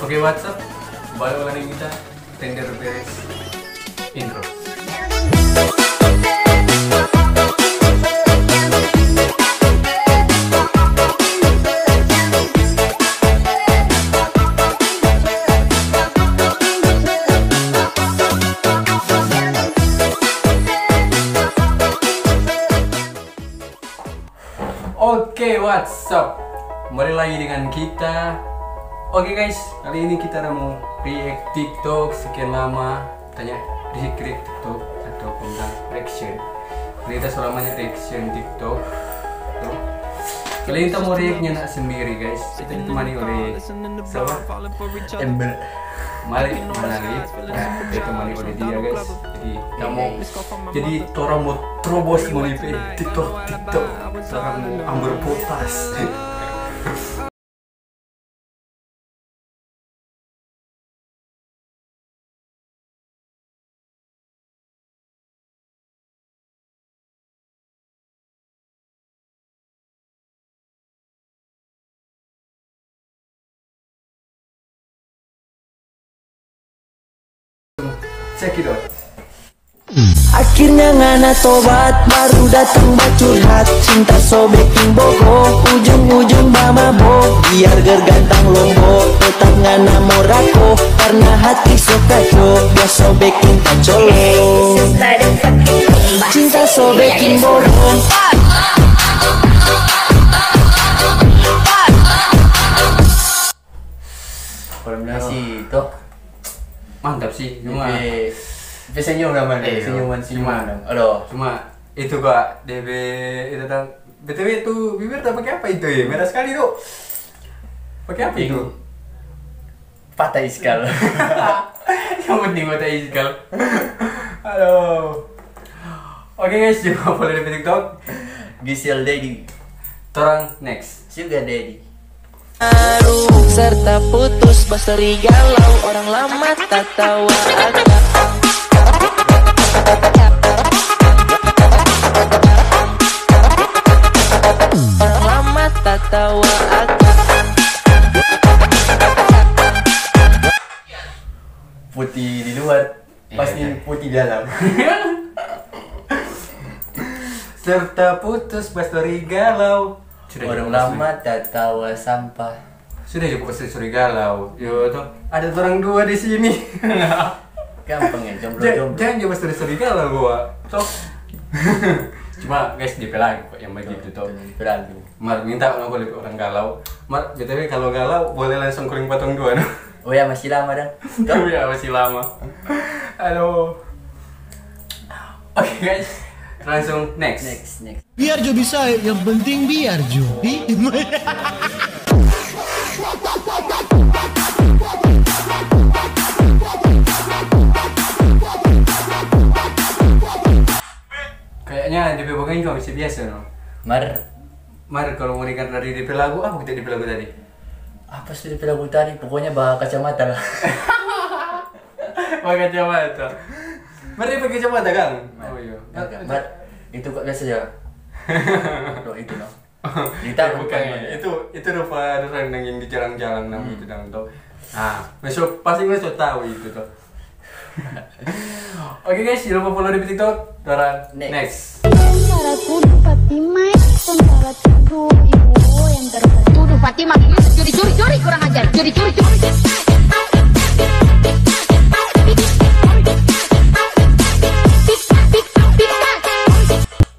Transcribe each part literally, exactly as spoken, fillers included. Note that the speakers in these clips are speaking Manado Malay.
Oke, what's up? Balik lagi kita, Tender Beres Intro. Oke, what's up? Kembali lagi dengan kita. Oke guys, kali ini kita ada mau react TikTok sekian lama. Tanya react TikTok atau kau bilang reaction. Kali kita so lama nya reaction TikTok. Tuh. Kali ini kita mau react nya nak sendiri guys. Kita ditemani oleh siapa? Ember. Mari, mana nih? Nah, ditemani oleh dia guys. Jadi kamu, jadi torang mo terobos mo di TikTok, TikTok. Torang mo amber potas. Check it out. Akhirnya ngana tobat, baru datang bacurhat. Cinta so beking bogo, ujung-ujung bamabo. Biar gergantang lombo, tetap ngana morako. Karena hati so kaco, dia so beking kacolo. Cinta so beking bogo. Kombinasi to. Mantap sih, cuma Depe, depe senyum namanya, iyo, senyuman, senyuman. Aduh. Cuma itu kok, depe itu tang. B T W itu bibir tak pakai apa itu ya? Merah sekali tuh. Pakai apa itu? Patah iskal. Yang penting patah iskal. Aduh. Oke guys, jangan lupa follow di TikTok. Gisel Dedi. Torang next. Sugar Daddy. Serta putus baseri galau, orang lama tatawa akang. Orang lama tatawa akang. Putih di luar, pasti putih dalam. Serta putus baseri galau. Sudah, orang lama tatawa sampah. Sudah, jo, pokoknya sori galau. Yo, toh. Ada orang dua di sini. Gampang ya, jomblo-jomblo. Jangan jo sori galau gua. Toh. Cuma guys, depe lagu kok yang begitu, toh. Betul, depe lagu. Mar, minta no boleh orang galau. Mar, B T W kalau galau boleh langsung calling pa tong dua, no? Oh ya, masih lama dang. Iya, masih lama. Aduh. Oke guys, langsung next. Next, next. Biar jo bisa, yang penting biar jo. Ih. Kayaknya depe bagian juga masih biasa, no? Mar. Mar, kalau mau dengar dari depe lagu, apa kita depe lagu tadi? Apa sih depe lagu tadi? Pokoknya ba kacamata lah. Pakai kacamata. Mari pakai kacamata, Kang. Oh iya. Enggak, enggak. Itu kok biasa ya. Loh, itu loh. Kita bukan ya. Itu, itu rupa orang yang di jalan-jalan nama itu dang tuh. Ah, masuk pasti masuk tahu itu tuh. Oke guys, jangan lupa follow di TikTok. Torang next. Tentara tuduh Fatima, tentara tuduh ibu yang terhormat. Tuduh Fatima, curi-curi, curi, kurang ajar, curi-curi, curi.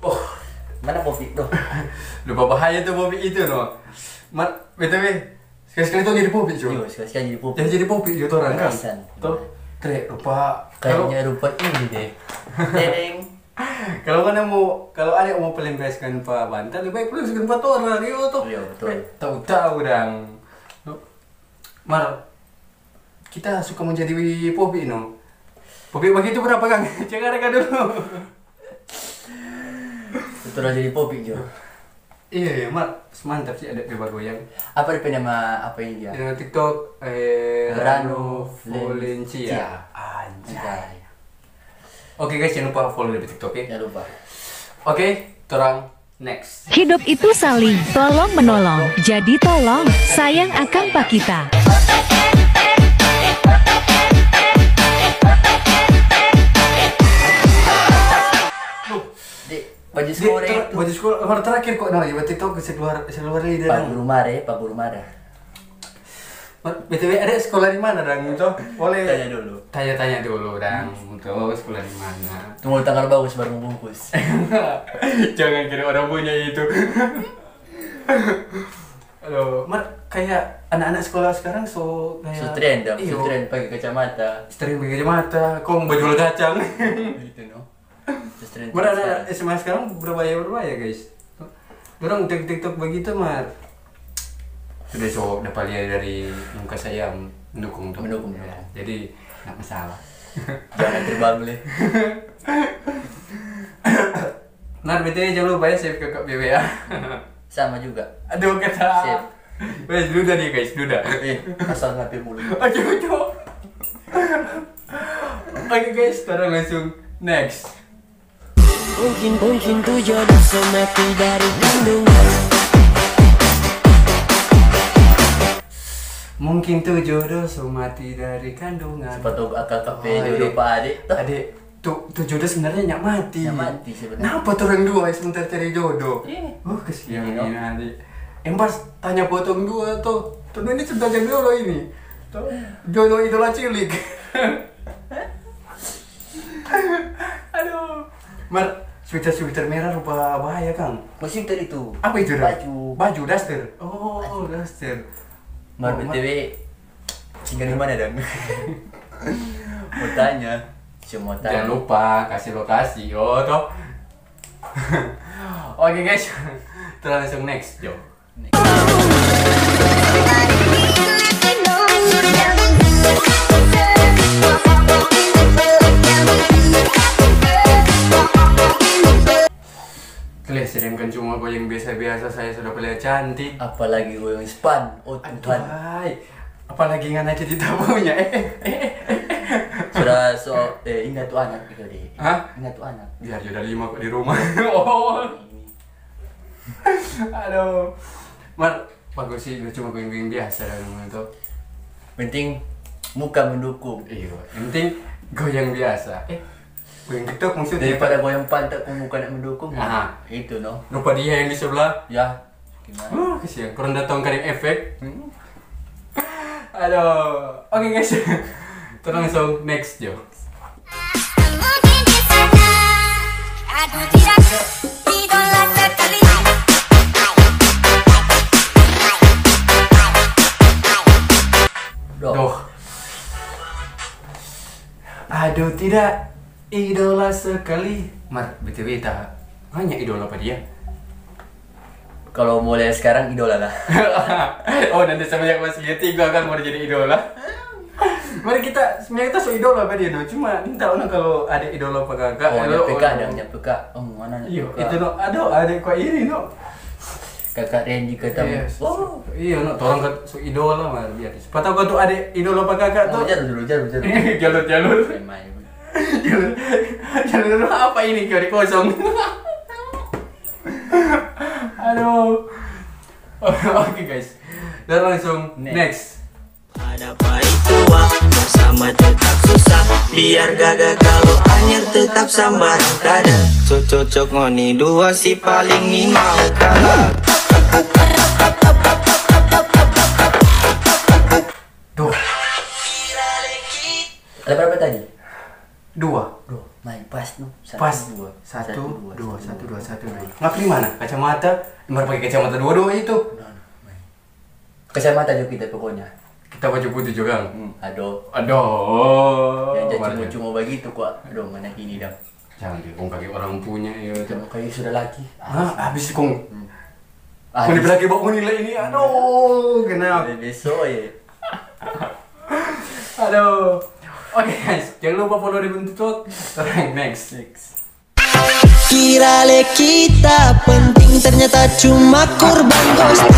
Oh, mana Popi? Duh. Lupa bahaya tuh Popi itu, no. Mar, B T W, sekali-sekali tuh jadi Popi, cuy. Yo, sekali-sekali jadi Popi. Jadi Popi, gitu, orang kan. Tuh, kre, lupa. Kayaknya rupa ini deh. Dedeng. Kalau mana mau, kalau ada mau pelampiaskan pa bantal, lebih baik pelampiaskan pa torang, iyo toh. Iya, betul. Eh, tahu-tahu dang. Mar, kita suka menjadi Popi, no. Popi begitu berapa, Kang? Cek ada dulu. Betul jadi Popi, Jo. Iya, iya, Mar. Mantap sih ada pe bagoyang. Apa depe nama apa ini dia? Yang TikTok, eh, Rano Rano Valencia. Valencia. Anjay. Anjay. Oke guys, jangan lupa follow di TikTok ya. Jangan lupa. Oke, torang next. Hidup itu saling tolong menolong. Jadi tolong sayang akang pa kita. Baju sekolah itu. Baju sekolah, orang terakhir kok, no, ya, berarti tau ke seluar, seluar leader. Pak Guru Mare, Pak Guru Mare. Mar, B T W, ada sekolah di mana, dang, itu? Boleh tanya dulu. Tanya-tanya dulu, dang. Tuh, sekolah di mana? Tunggu tanggal bagus baru bungkus. Jangan kira orang punya itu. Aduh, mar, kayak anak-anak sekolah sekarang so kayak, so tren, dang, so tren pakai kacamata. Tren pakai kacamata, kong bajual kacang. Itu, no. Terus ternyata mar, anak sekarang S M A sekarang berbahaya-berbahaya, guys. Dorang TikTok, TikTok begitu, mar. Sudah, so, dapat lihat dari muka saya mendukung tuh. Mendukung, ya, mendukung. Jadi, nggak masalah. Jangan terbang, Le. Mar, B T W jangan lupa ya, save kakak B W ya. Sama juga. Aduh, kata. Save. Wes, duda nih, guys, duda. Eh, asal ngape mulu. Oke, oke. Oke, guys, sekarang langsung next. Mungkin, mungkin tu jodoh so mati dari kandungan. Mungkin tu jodoh so mati dari kandungan. Siapa tahu akal kape jodoh pa adik. Adik, tu, tu jodoh sebenarnya nyak mati. Nyak mati sebenarnya. Napa tu orang dua yang sebentar cari jodoh? Iya. Oh, kesian ini, no. Adik. Yang pas tanya potong dua tuh. Tuh, ini cerita jodoh ini. Tuh, jodoh idola cilik. Aduh. Mar, sweater-sweater merah rupa bahaya, kang. Bukan sweater itu. Apa itu, dang? Baju. Baju, daster. Oh, daster. Mar, B T W, tinggal di mana, dang? Mau tanya. Cuma mau tanya. Jangan lupa kasih lokasi. Oh, toh. Oke, guys, kita langsung next, jo. Tuh, sedangkan cuma goyang biasa-biasa, saya sudah pelihara cantik. Apalagi goyang span, oh Tuhan. Aduhai. Apalagi ngana jadi tamunya. Eh, eh, eh, eh, eh. Sudah so, eh, ingat tu anak itu, deh. Hah? Ingat tu anak. Biar jo ada lima kok di rumah. Oh. Aduh. Mar, bagus sih, cuma goyang-goyang biasa dah namanya tuh. Penting muka mendukung. Iya, yang penting goyang biasa. Eh, goyang TikTok maksudnya. Daripada goyang pantat kong muka nak mendukung. Nah. Itu, no. Rupa dia yang di sebelah. Ya. Gimana? Uh, kasihan. Kurang datang karim efek. Hmm. Aduh. Oke, guys. Kita langsung next, jo. Aduh, tidak. Idola sekali. Doh. Doh. Aduh, tidak. Idola sekali. Mar, B T W ta nanya idola apa dia? Kalau mulai sekarang, idola lah. Oh, nanti semenjak masih tiga kan baru jadi idola. Mari kita, sebenarnya kita so idola apa dia, no? Cuma minta orang kalau ada idola apa kakak. Oh, ada P K, ada punya P K. Oh, mana? Iyo, itu, no. Aduh, ada kok ini, no. Kakak Randy ketemu. Yes. Oh. Iyo, no, orang kan so idola mah biar. Siapa tahu kau tuh ada idola apa kakak tuh. Oh, jalur dulu, jalur, jalur. Jalur, jalur. Main, main. Jalur, jalur apa ini, kau di kosong? Aduh. Oke, guys. Dan langsung next. Ada pahit tua, bersama tetap susah. Biar gaga kalau anyar tetap sambar. Tada, cocok ngoni dua si paling ni mau kalah. Duh. Ada berapa tadi? Dua. Duh, main pas, no. Pas. Satu, dua. Satu, dua, satu, dua, satu, dua. Ngapa di mana? Kacamata? Mar pakai kacamata dua-dua itu. Nah, nah, main. Kacamata juga kita pokoknya. Kita baju putih juga. Hmm, aduh. Aduh. Yang jadi cuma-cuma begitu kok. Aduh, mana ini dong? Jangan deh, kong kaki orang punya, ya. Kalau kayak sudah laki. Hah, habis kong. Hmm. Kong di belakang bawa nilai ini, aduh, kenapa? Besok ya. Aduh. Oke, guys, jangan lupa follow di bentuk. Next. Next. Kira le kita penting, ternyata cuma korban ghosting.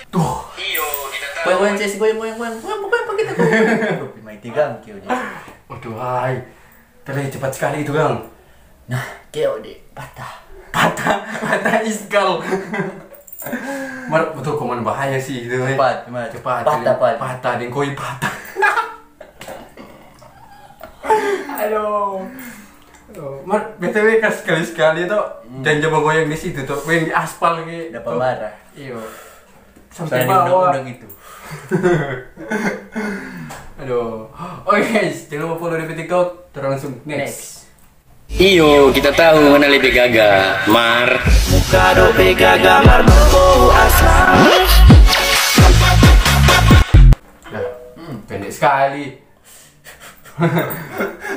Tuh. Goyang, goyang, Ces, goyang, goyang, goyang, goyang, goyang, goyang, goyang. Aduh, main tiga, kio, Ces. Waduh, hai. Terlalu cepat sekali itu, Gang. Nah, keo de patah. Patah, patah iskal. Mar, betul, koman bahaya sih itu, eh. Cepat, cepat. Cepat, patah, deng, patah. Patah, deng koi patah. Aduh. Aduh. Mar, B T W kas sekali-sekali to, hmm, jangan coba goyang di situ to, goyang di aspal gitu. Dapat marah. Iyo. Sampai bawah. Undang-undang itu. Aduh. Oke guys, jangan lupa follow di TikTok. Terus langsung next. Next. Iyo, kita tahu mana lebih gaga, Mar. Muka dope gaga, Mar, bau asam. Nah, hmm, pendek sekali.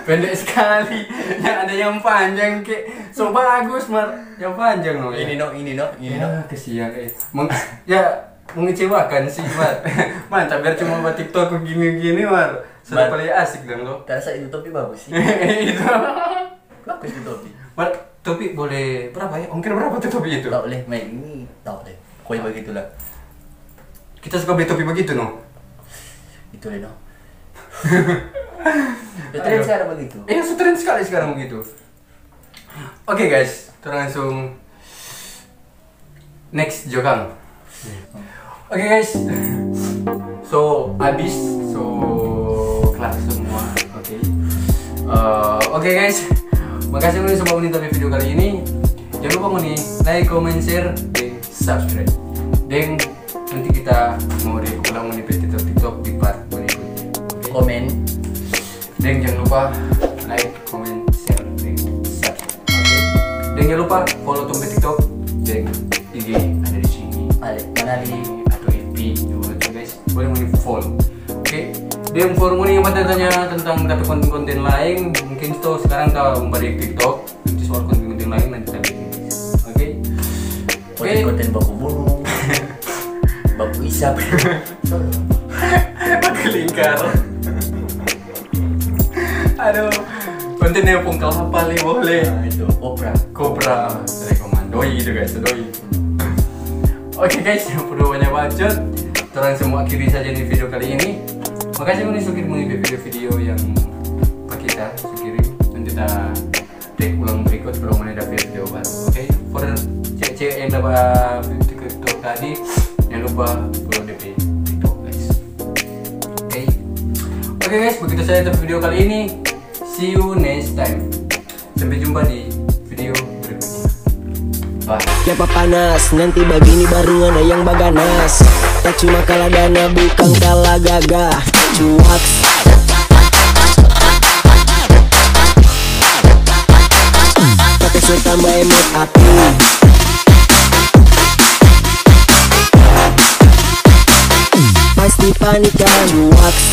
Pendek sekali. Yang ada yang panjang, kek. So bagus, Mar. Yang panjang, no, ya. Ini, no, ini, no, ini, no. Ya, kesian, eh. Meng-, ya, mengecewakan sih, Mar. Mantap, biar cuma buat TikTok gini-gini, Mar. Sudah paling asik dong, lo. Terasa itu topi bagus sih. Itu. Bagus itu topi. Mar, topi boleh berapa ya? Ongkir berapa tuh topi itu? Tak boleh, main ini. Tak boleh. Pokoknya begitulah. Kita suka beli topi begitu, no? Itu deh, no. Ya, tren sekarang begitu. Iya, so tren sekali sekarang begitu. Oke, guys, kita langsung next jo kang. Oke, guys, so abis, so kelar semua. Oke. Eh, oke, guys, makasih ngoni so bangunin tapi video kali ini. Jangan lupa ngoni like, comment, share, dan subscribe. Deng, nanti kita mau react ulang ngoni pe TikTok, TikTok di part berikutnya. Oke? Komen. Deng, jangan lupa like, comment, share, deng subscribe. Oke? Deng, jangan lupa follow tong pe TikTok deng I G ada di sini. Ada, mana di? Atau F B juga tuh, guys. Boleh ngoni follow. Oke? Deng, for ngoni yang bertanya tentang dapa konten-konten lain, mungkin tuh sekarang kita mau balik TikTok. Nanti soal konten-konten lain nanti kita bikin. Oke? Oke. Konten-konten baku bunuh, baku isap. Baku lingkar. Aduh, konten yang pungkal apa le boleh? Nah, itu, kopra. Kopra, rekomend. Doi itu, guys, doi. Oke, guys, yang perlu banyak bacot. Torang semua akhiri saja nih video kali ini. Makasih ngoni so kirim ngoni pe video-video yang pa kita so kirim. Nanti kita take ulang berikut kalau ngoni ada video baru. Oke, for cewek-cewek yang dapat TikTok tadi, jangan lupa follow depe TikTok, guys. Oke. Oke, guys, begitu saja untuk video kali ini. See you next time. Sampai jumpa di video berikutnya. Bye. Kiapa panas, nanti bagini baru ngana yang baganas. Tak cuma kalah dana, bukang kalah gagah. Cuaks. Tapi so tambah emot api. Pasti panikan. Cuaks.